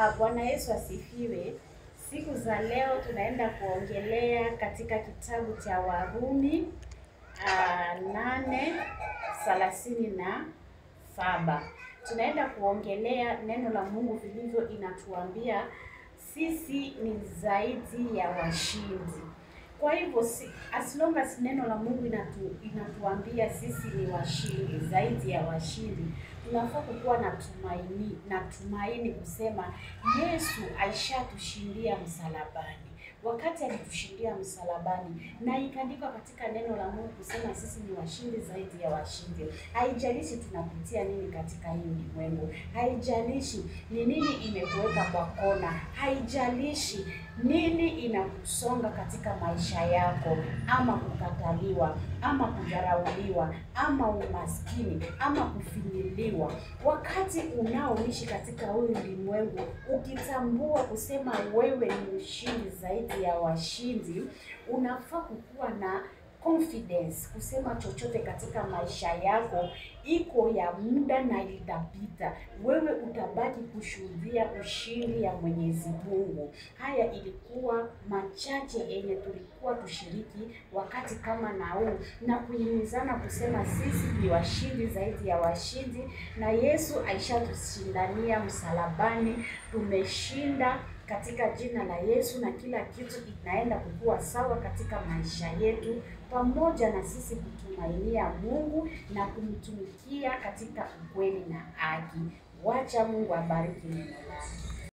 Bwana Yesu asifiwe. Siku za leo tunaenda kuongelea katika kitabu cha Warumi 8:37. Tunaenda kuongelea neno la Mungu vilivyo inatuambia sisi ni zaidi ya washindi. Kwa hivyo as long as neno la Mungu inatuambia sisi ni washindi, zaidi ya washindi, tunafaa kukuwa na tumaini kusema Yesu alishatushindia msalabani. Wakati alitushindia msalabani na ikaandikwa katika neno la Mungu kusema sisi ni washindi zaidi ya washindi. Haijalishi tunapitia nini katika hii ulimwengu, haijalishi ni nini imekuweka kwa kona, haijalishi nini inakusonga katika maisha yako, ama kukataliwa, ama kudharauliwa, ama umaskini, ama kufinyiliwa. Wakati unaoishi katika huu ulimwengu, ukitambua kusema wewe ni mshindi zaidi ya washindi, unafaa kukuwa na confidence kusema chochote katika maisha yako iko ya muda na itapita. Wewe utabaki kushuhudia ushindi ya Mwenyezi Mungu. Haya ilikuwa machache yenye tulikuwa tushiriki wakati kama na huu, na kuhimizana kusema sisi ni washindi zaidi ya washindi, na Yesu aishatushindania msalabani. Tumeshinda katika jina la Yesu, na kila kitu inaenda kukua sawa katika maisha yetu, pamoja na sisi kutumainia Mungu na kumtumikia katika ukweli na haki. Wacha Mungu abariki neno lake.